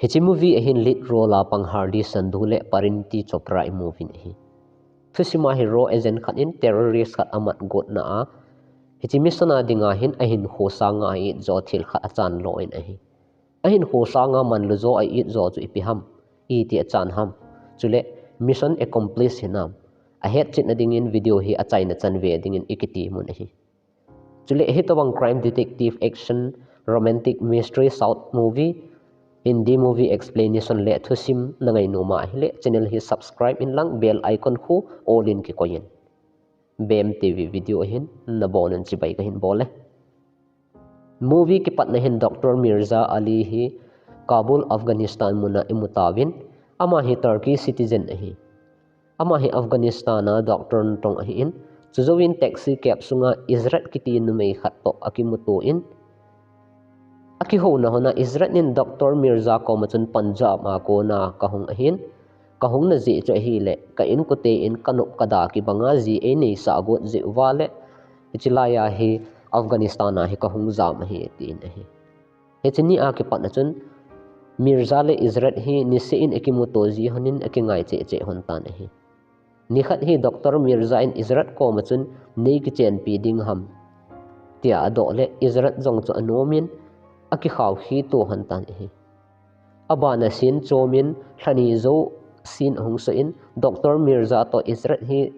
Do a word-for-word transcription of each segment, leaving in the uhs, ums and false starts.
Hiche movie a hin lead role a pang Hardi Sandhu le Parineeti Chopra i mu uvin ahi. Thusim a hi RAW agent khat in terrorist khat amat gotna a, hiche mission a dinga hin ahinkho sanga a it jo thil khat achan lo in ahi. Ahinkho sanga manlu jo a it jo chu ipi ham, iti achan ham. Chule mission accomplished hinam, ahetchetna dingin video hi achaina chan ve dingin i kiti mun ahi. Chule hitobang crime detective action romantic mystery South movie, Hindi movie explanation le thusim na ngainom a ahile channel hi subscribe in lang bell icon khu all in kikoi in. BEM TV video a hin nabonun chibai kahin bol e. Movie kipatna hin Doctor Mirza Ali hi Kabul, Afghanistan mun a i mu tauvin, ama hi Turkey citizen ahi. Ama hi Afghanistan a doctor natong ahin, chujouvin taxi cab sunga Israt kiti numei khat toh akimuto in, akihouna hon a Israt in Doctor Mirza koma chun Punjab a kona kahung ahin, kahungna jeh chu ahile ka inkote in kanop kada kibanga ji eineisah got jeh uva le, hiche laiya hi Afghanistan a hi kahung jam ahi, tin ahi. Hiche ni a kipatna chun Mirza le Israt hi niseh in akimuto ji hon in akingai cheh cheh hon tan ahi. Nikhat hi Doctor Mirza in Israt koma chun, "Nei kichenpi ding ham?" tia adoh le Israt jong chu anom in akikhao khito hon tan ahi. Abana scene chom in lhani jou scene ahung soh in Doctor Mirza toh Israt hi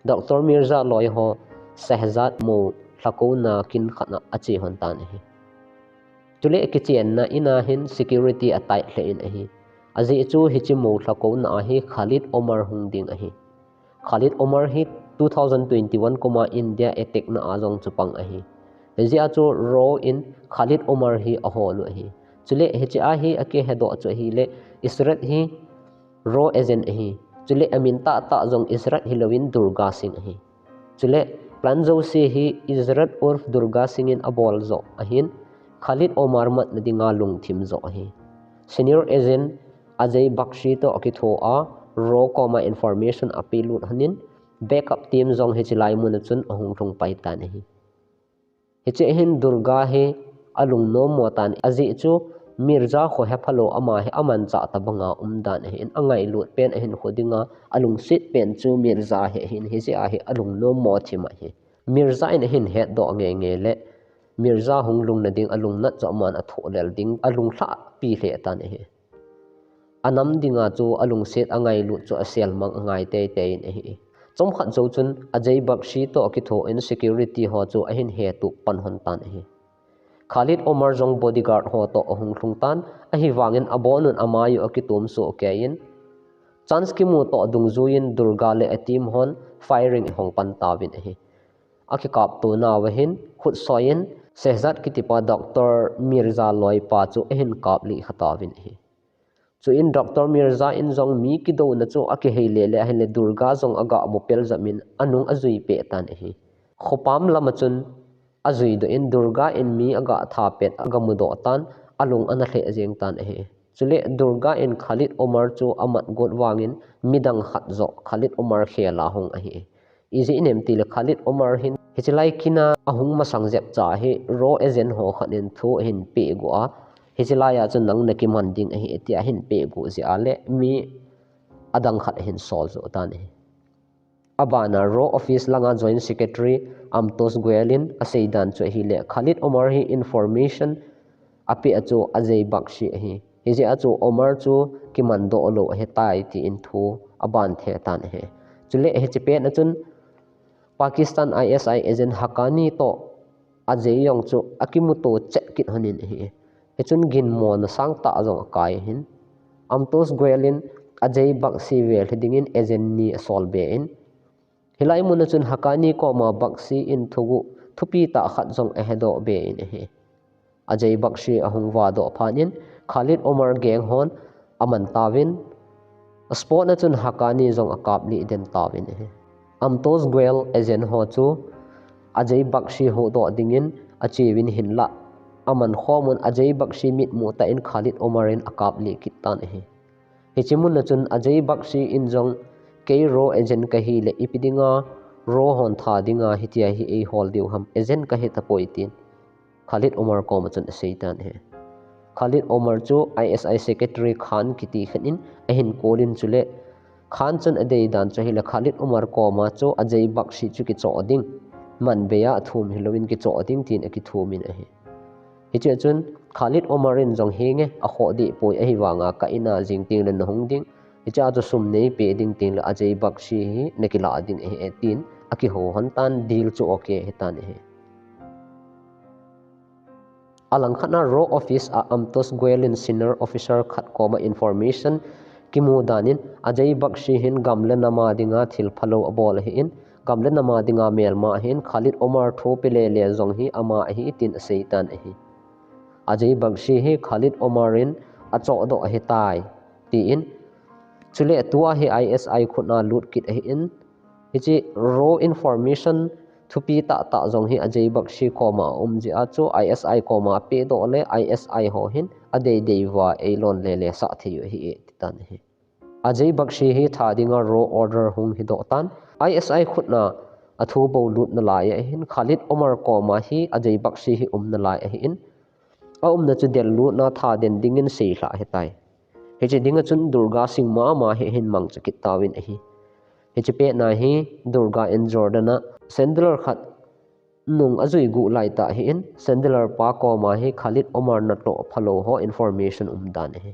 Doctor Mirza loi ho Shehzad mou lhakouna kin khat a ache hon tan ahi. Chule kichenna in a hin security a tight lheh in ahi. Ajeh chu hiche mou lhakouna a hi Khalid Omar hung ding ahi. Khalid Omar hi two thousand twenty-one kum a India attack na a jong chu pang ahi. Hijeh a chu RAW in Khalid Omar hi ahol u ahi. Chule hiche a hi akihedoh chu ahile Israt hi RAW agent ahi. Chule amin tahtah jong Israt hilouvin Durga Singh ahi. Chule plan jouse hi Israt urf Durga Singh in abol joh ahin, Khalid Omar matna dinga lungthim joh ahi. Senior agent Ajay Bakshi toh akitho a, RAW koma information apelut hon in, backup team jong hiche lai mun a chun ahung lhung pai tan ahi. Hiche a hin Durga hi alungnom mo tan, ajeh chu Mirza kho hephalou ama hi amanchah tobanga um dan ahin, angailut pen ahinkho dinga alungset pen chu Mirza hi ahin, hijeh a hi alungnom mo thim ahi. Mirza in ahin hetdoh nge nge le Mirza hung lungna ding alungnat chu aman athoh lel ding alunglhahpi lheh tan ahi. Anam dinga chu alungset angailut chu aselmang angai teitei in ahi. Chomkhat jou chun Ajay Bakshi toh akitho in security ho chu ahin hetup pan hon tan ahi. Khalid Omar jong bodyguard ho toh ahung lhung tan, ahivangin abonun amai u akitom soh kei in, chance kimu toh dungjuiyin Durga le a team hon firing ahung pan tauvin ahi. Akikapto nauva hin khutsoiyin Shehzad kitipa Doctor Mirza loipa chu ahin kaplih kha tauvin ahi. Chuin Doctor Mirza in jong mi kidouna chu akihei lele ahile Durga jong aga mu peljam in anung ajui peh tan ahi. Khopam lama chun ajuidoh in Durga in mi aga tha pet aga mudoh tan, alung ana lheh jeng tan ahi. Chule Durga in Khalid Omar chu amat got vangin midang khat joh Khalid Omar khel a hung ahi. Ijeh inem itile Khalid Omar hin hiche lai kin a ahung masang jep cha hi RAW agent ho khat in thu ahin peh got a, hiche laiya chu nang nakiman ding ahi tia ahin peh got jeh a le mi adang khat ahin sol joh tan ahi. Abana RAW office langa Joint Secretary Amtosh Goel in aseidan chu ahile Khalid Omar hi information apeh a chu Ajay Bakshi ahi. Hijeh a chu Omar chu kimandoh lou ahitai tin thu aban thei tan ahi. Chule hiche pet a chun Pakistan ISI agent Haqqani toh Ajay jong chu akimuto chet kit hon in ahi. Hichun ginmona sangtah jong akai ahin, Amtosh Goel in Ajay Bakshi vel hi dingin agent ni asol be in, hilai mun a chun Haqqani koma Bakshi in thuguh thupi tah khat jong ahedoh be in ahi. Ajay Bakshi ahung vadoh phat in Khalid Omar gang hon aman tauvin, spot a chun Haqqani jong akaplih den tauvin ahi. Amtosh Goel agent ho chu Ajay Bakshi huhdoh dingin acheuvin hinlah, aman khomun Ajay Bakshi mitmu tah in Khalid Omar in akaplih kit tan ahi. Hiche mun a chun Ajay Bakshi in jong kei RAW agent kahi le ipi dinga RAW hon tha dinga hitia hi eihol diu ham, agent kahi tapoi tin Khalid Omar koma chun asei tan ahi. Khalid Omar chu I S I secretary Khan kiti khat in ahin call in chule Khan chun adei dan chu ahile Khalid Omar koma chu Ajay Bakshi chu kichoh ding, man bei a athum hilouvin kichoh ding tin akithum in ahi. Hiche chun Khalid Omar in jong henge akhoh deh poi ahivanga ka in a jing tengle nahung ding, hiche a chu sum neipe ding tengle Ajay Bakshi hi nakilah ding ahi e tin akihou hon tan, deal chu okay ahi tan ahi. Alangkhat na RAW office a Amtosh Goel in senior officer khat koma information kimu dan in Ajay Bakshi hin gam le nam a dinga thil phalou abol ahin, gam le nam a dinga melma ahin, Khalid Omar thu pe lele jong hi ama ahi tin asei tan ahi. Ajay Bakshi hi Khalid Omar in achoh doh ahitai tin, chule tua hi I S I khut na lut kit ahin, hiche RAW information thupi tahtah jong hi Ajay Bakshi koma aum jeh a chu I S I koma ape doh le I S I ho hin adei dei uva eilon lele sah thei u ahi e, ti tan ahi. Ajay Bakshi hi tha dinga RAW order hung hi doh tan, I S I khut na athu bou lut nalai ahin, Khalid Omar koma hi Ajay Bakshi hi um nalai ahin, aumna chu del lut na tha den dingin seilhah ahitai. Hiche dinga chun Durga sing mama hi ahin mangcha kit tauvin ahi. Hiche pet na hi Durga in Jordan a Chandler khat nung ajui guh lai tah ahin, Chandler pa koma hi Khalid Omar natoh phalou ho information um dan ahi.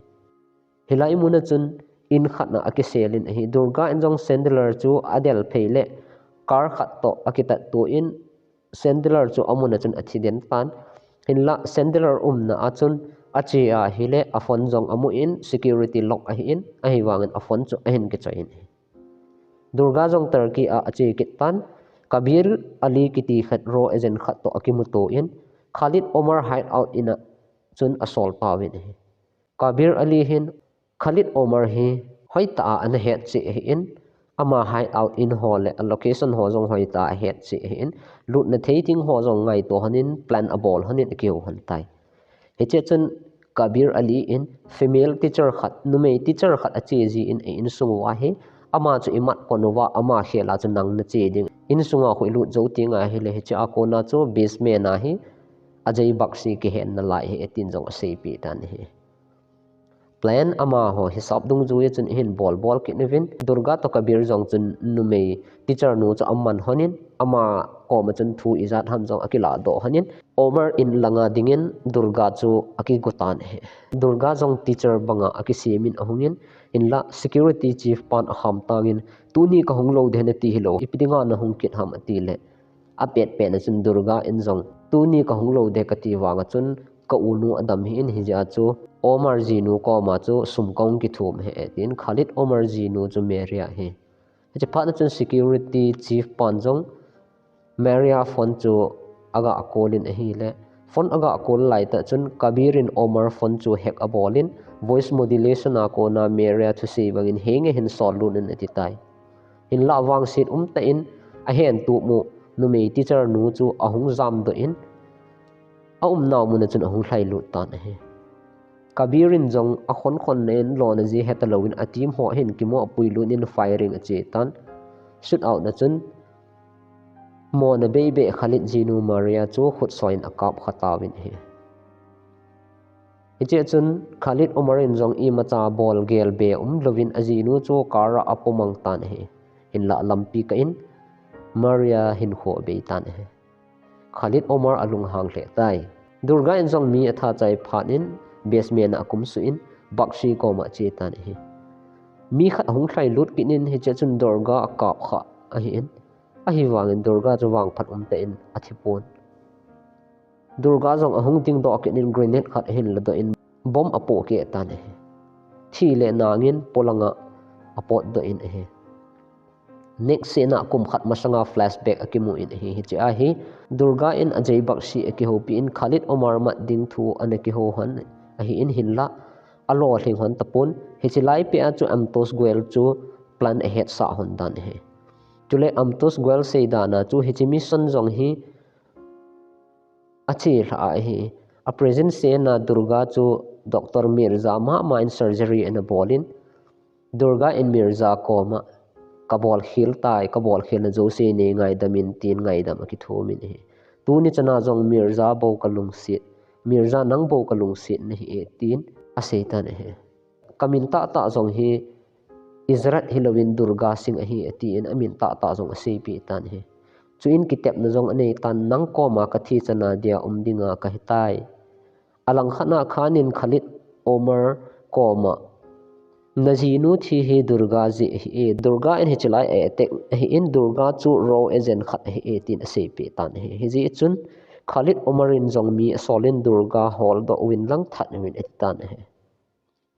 Hilai mun a chun in khat na akisel in ahi. Durga in jong Chandler chu adel phei le car khat toh akitat to in, Chandler chu amun a chun athi den tan. Hinlah Chandler umna a chun ache ahile a phone jong amu in, security lock ahin, ahivangin a phone chu ahin kichoi in ahi. Durga jong Turkey a ache kit tan, Kabir Ali kiti khat RAW agent khat toh akimuto in, Khalid Omar hideout in a chun asol tauvin ahi. Kabir Ali hin Khalid Omar hi hoitah a ana het cheh ahin, ama hideout in ho le a location ho jong hoitah a ahet cheh ahin, lutna thei ding ho jong ngaito honin plan abol honin akihou hon tai. Hiche chun Kabir Ali in female teacher khat, numei teacher khat ache jin a insung uva hi, ama chu imat kon uva, ama khel a chu nang nache ding, insunga khu ilut jou teng ahile hiche a kona chu basement a hi Ajay Bakshi kihen nalai ahi e tin jong aseipeh tan ahi. Plan amaho hisap dungjui a chun ahin bol bol kit nauvin, Durga toh Kabir jong chun numei teacher nu chu aman honin, ama koma chun thu ijat ham jong akilah doh honin, Omar in langa dingin Durga chu akigo tan ahi. Durga jong teacher banga akisem in ahungin, hinlah security chief pan akham tangin, tuni kahung lou ding nati hilou, ipi dinga nahung kit ham atile, apet pet na chun Durga in jong, tuni kahung lou ding kati vanga chun ka unu adam hih in, hijeh a chu Omar jinu koma chu sum kahung kithum ahi e, tin Khalid Omar jinu chu Maria ahi. Hiche phat na chun security chief pan jong Maria phone chu aga call in ahile, phone aga call lai tah chun Kabir in Omar phone chu hack abol in, voice modulation a kona Maria thusei bangin henge hin sol lut in ati tai. Hinlah vangset umtah in ahen tup mu numei teacher nu chu ahung jamdoh in, aumnau mun a chun ahung lhailut tan ahi. Kabir in jong akhon khon na in lona ji heta louvin a team ho ahin kimoh pui lut in firing ache tan. Shootout na chun mona beibeh Khalid jinu Maria chu khut soi in akap kha tauvin ahi. Hiche chun Khalid Omar in jong imacha bol gel be um louvin ajinu chu car a apo mang tan ahi. Hinlah lampi kah in Maria hinkho abei tan ahi. Khalid Omar alunghang lheh tai. Durga in jong mi atha chai phat in basement a akum suh in Bakshi koma ache tan ahi. Mi khat ahung lhailut kit in hiche chun Durga akap kha ahin, ahivangin Durga chu vangphat umtah in athi pon. Durga jong ahung dingdoh kit in grenade khat ahin ladoh in bomb apoh keh tan ahi. Thi le nangin polanga apotdoh in ahi. Next scene a kum khat masanga flashback akimu in ahi. Hiche a hi Durga in Ajay Bakshi akihoupi in Khalid Omar mat ding thu ana kihou hon ahin, hinlah alolhing hon tapon. Hiche lai pet a chu Amtosh Goel chu plan ahetsah hon dan ahi. Chule Amtosh Goel seidan a chu hiche mission jong hi achelhah ahi. A present scene a Durga chu Doctor Mirza mama in surgery ana bol in, Durga in Mirza koma, kabol khel tai, kabol khelna jouse nei ngaidam in tin ngaidam akithum in ahi. Tuni chana jong Mirza bou kalungset, Mirza, nang bou ka lungset nahi e, tin asei tan ahi. Ka min tahtah jong hi Izzat hilouvin Durga Singh ahi e, tin a min tahtah jong aseipeh tan ahi. Chuin kitepna jong anei tan, nang koma ka thi chana dia um dinga kahitai. Alangkhat a Khan in Khalid Omar koma, na jinu thi hi Durga jeh ahi e, Durga in hiche lai a attack ahin, Durga chu RAW agent khat ahi e, tin aseipeh tan ahi. Hijeh chun Khalid Omar in jong mi asolin Durga holdoh uvin lang that uvin ati tan ahi.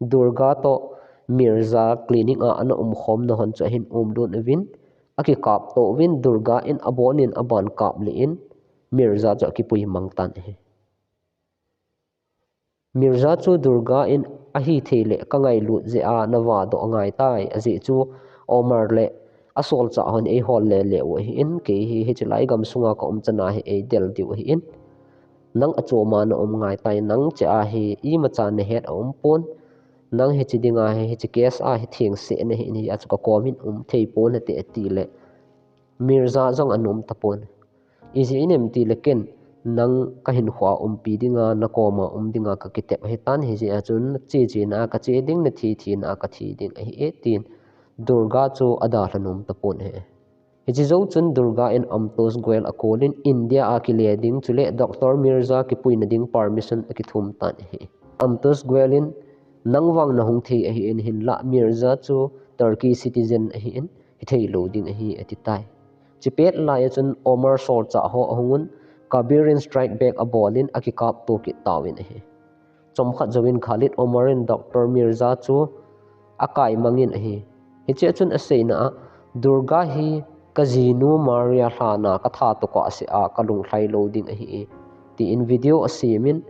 Durga toh Mirza clinic a ana umkhomna hon chu ahin umlut uvin, akikapto uvin, Durga in abonin aban kap lih in Mirza chu akipui mang tan ahi. Mirza chu Durga in ahithei le ka ngailut jeh a na vahdoh angaitai, ajeh chu Omar le asolchah hon eihol lele u ahin, kei hi hiche lai gamsunga ka um chana hi eidel diu ahin, nang achoma na um ngaitai, nang cheh a hi imacha nahet aumpon, nang hiche dinga hi, hiche case a hi thengse nahi in, hijeh a chu ka komin umthei pon nate, ati le Mirza jong anom tapon. Ijeh inem itile ken nang ka hinkhoa umpi dinga, na koma um dinga ka kitep ahitan, hijeh a chun na che chena a ka che ding, na thi thina a ka thi ding ahi e, tin Durga chu adalha nom tapon ahi. Hiche jou chun Durga in Amtosh Goel akolin India a kile ding chule Doctor Mirza kipuina ding permission akithum tan ahi. Amtosh Goel in, nang vang nahung thei ahin, hinlah Mirza chu Turkey citizen ahin, hithei lou ding ahi, ati tai. Chupet lai a chun Omar solchah ho ahungun, Kabir in strike back abolin akikapto kit tauvin ahi. Chomkhat jouvin Khalid Omar in Doctor Mirza chu akaimangin ahi. Hichea chun aseina a, Durga hi ka jinu Maria lhana ka thato kahsea ka lunglhai lou ding ahi e, tin video asemin,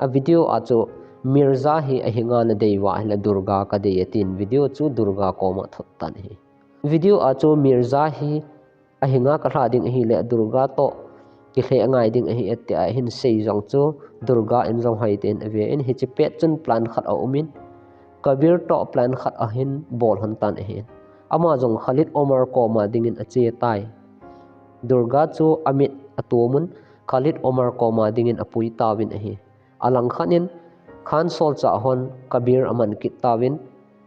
a video a chu Mirza hi ahinga nadei uva ahile Durga kadei e, tin video chu Durga koma athot tan ahi. Video a chu Mirza hi ahinga kalha ding ahile Durga toh kilheh angai ding ahi, tia ahin sei jong chu Durga in jong hoiten avein, hiche pet chun plan khat aumin, Kabir toh plan khat ahin bol lhon tan ahi. Ama jong Khalid Omar koma dingin ache tai. Durga chu amit atomun, Khalid Omar koma dingin apui tauvin ahi. Alangkhat in Khan solchah hon Kabir aman kit tauvin,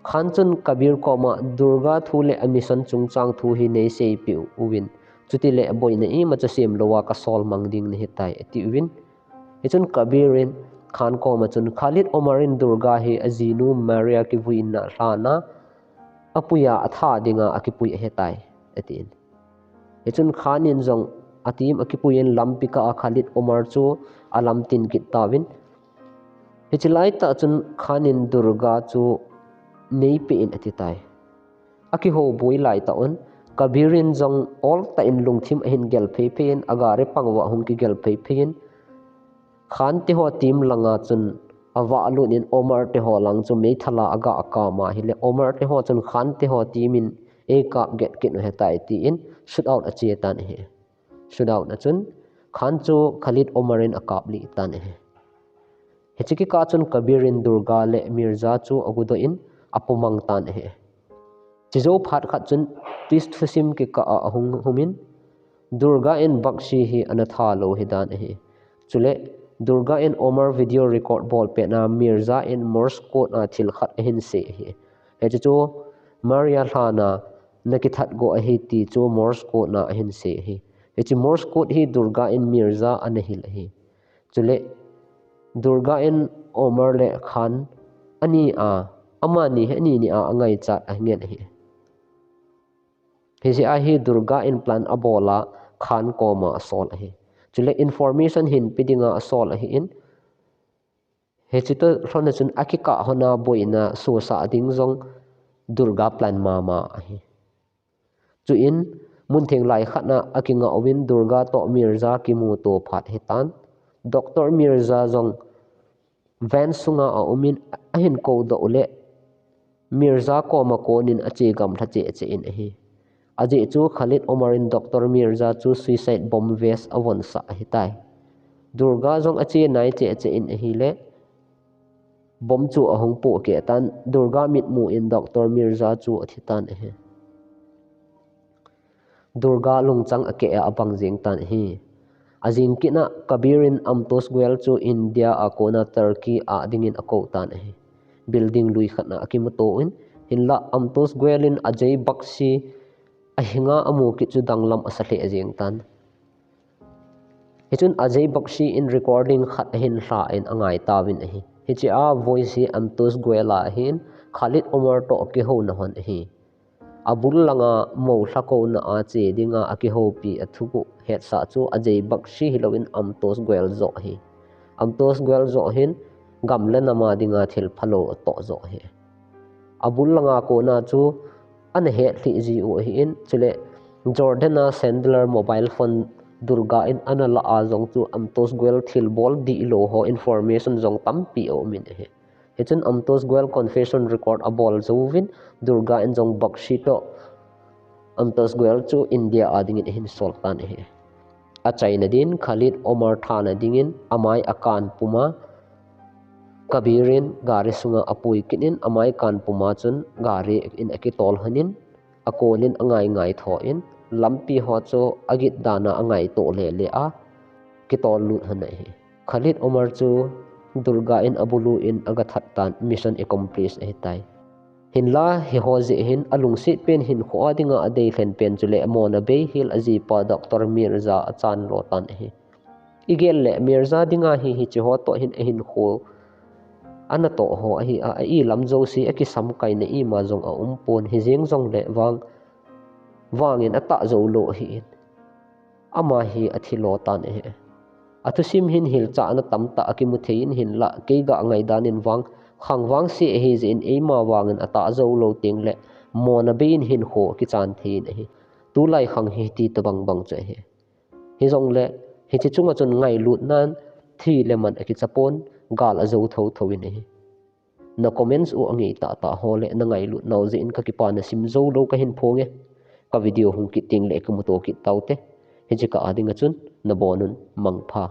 Khan chun Kabir koma Durga thu le a mission chungchang thu hi neiseipeh uvin, chutile boina imacha sem louva kasol mang ding nahitai, atiuvin. Hichun Kabir in Khan koma chun Khalid Omar in Durga hi ajinu Maria kivuina lhana apuia atha dinga akipui ahitai, atin. Hichun Khan in jong a team akipuiyin lampi kah a Khalid Omar chu alamtin kit tauvin. Hiche laitah chun Khan in Durga chu neipeh in atitai. Akihou boi laitah un Kabir in jong oltah in lungthim ahin gel pheiphei in, agari pang uva ahung kigel pheiphei in, Khan teho team langa chun avahlut in Omar teho lang chu meithal a aga akama ahile, Omar teho chun Khan teho team in eikap get kit u ahitai, tin shoot out ache tan ahi. Shoot out a chun Khan chu Khalid Omar in akaplih tan ahi. Hiche kikah chun Kabir in Durga le Mirza chu agudoh in apumang tan ahi. Chujou phat khat chun twist thusim kikah a ahung humin, Durga in Bakshi hi ana thalou ahidan ahi. Chule Durga in Omar video record bolpet na Mirza in Morse code a thil khat ahin sei ahi. Hiche chu Maria lhana nakithat go ahi ti chu Morse code na ahin sei ahi. Hiche Morse code hi Durga in Mirza ana hil ahi. Chule Durga in Omar le Khan ani a, amani hi ani ni a angaichat angen ahi. Hijeh a hi Durga in plan abol a Khan koma asol ahi. Chule information hinpe dinga asol ahin, hiche toh lhon a chun akikah hon a boina sosah ding jong Durga plan mama ahi. Chuin muntheng lai khat na akingah uvin Durga toh Mirza kimuto phat ahitan. Doctor Mirza jong van sunga aumin ahin koudoh uleh Mirza koma konin ache gamlha cheh cheh in ahi. Ajeh chu Khalid Omar in Doctor Mirza chu suicide bomb vest avonsah ahitai. Durga jong ache nai cheh cheh in ahile, bomb chu ahung pohkeh tan, Durga mitmu in Doctor Mirza chu athi tan ahi. Durga lungchang akeh a abang jeng tan ahi. Ajing kit a Kabir in Amtosh Goel chu India a kona Turkey a dingin akou tan ahi. Building lui khat a akimuto in, hinlah Amtosh Goel in Ajay Bakshi ahinga amu kit chu danglam asa lheh jeng tan. Hichun Ajay Bakshi in recording khat ahin lha in angai tauvin ahi. Hichea voice hi Amtosh Goel a ahin, Khalid Omar toh kihouna hon ahi. Abul langa mou lhakouna a che dinga akihoupi athuguh hetsah chu Ajay Bakshi hilouvin Amtosh Goel joh ahi. Amtosh Goel joh hin gam le nam a dinga thil phalou atoh joh ahi. Abul langa kona chu ana hetlhih ji u ahin, chule Jordan a Sandler mobile phone Durga in ana la a jong chu Amtosh Goel thilbol dihlou ho information jong tampi aumin ahi. Hichun Amtosh Goel confession record abol jouvin Durga in jong Bakshi toh Amtosh Goel chu India a dingin ahin sol tan ahi. Achaina din Khalid Omar thana dingin amai akan puma Kabir in gari sunga apui kit in amai kan puma chun gari in akitol hon in akon in angai ngai tho in lampi ho chu agit dan a angaito le le a kitol lut hon ahi. Khalid Omar chu Durga in abulu in agathat tan mission accomplished ahitai. Hinlah hiho jeh hin alungset pen hinkho a dinga adeilhen pen chule amona beihel ajipa Doctor Mirza achan lo tan ahi. Igel le Mirza dinga hi hiche ho toh hin ahinkho anatoh ho ahi a, a ilam jouse akisamkaina ima jong aumpon, hijeng jongle vang vangin atah joulou ahin. Ama hi athilo tan ahi. Athusim hin hilchahna tamtah akimu thei in hinlah keiga ngaidan in vang khang vangse ahi jeh in eima vangin atah joulou tengle mona bei in hinkho kichan thei in ahi. Tulai khang hi ti tobang bang chu ahi. Hijongle hiche chunga chun ngailutnan thi le man akichapon, gal ajou thotho in ahi. Na comments u angei tahtah ho le nangailut nau jeh in kakipana simjoulou kahin phonge. Ka video hung kit tengle kimuto kit taute. Hiche kah a dinga chun nabonun mangpha.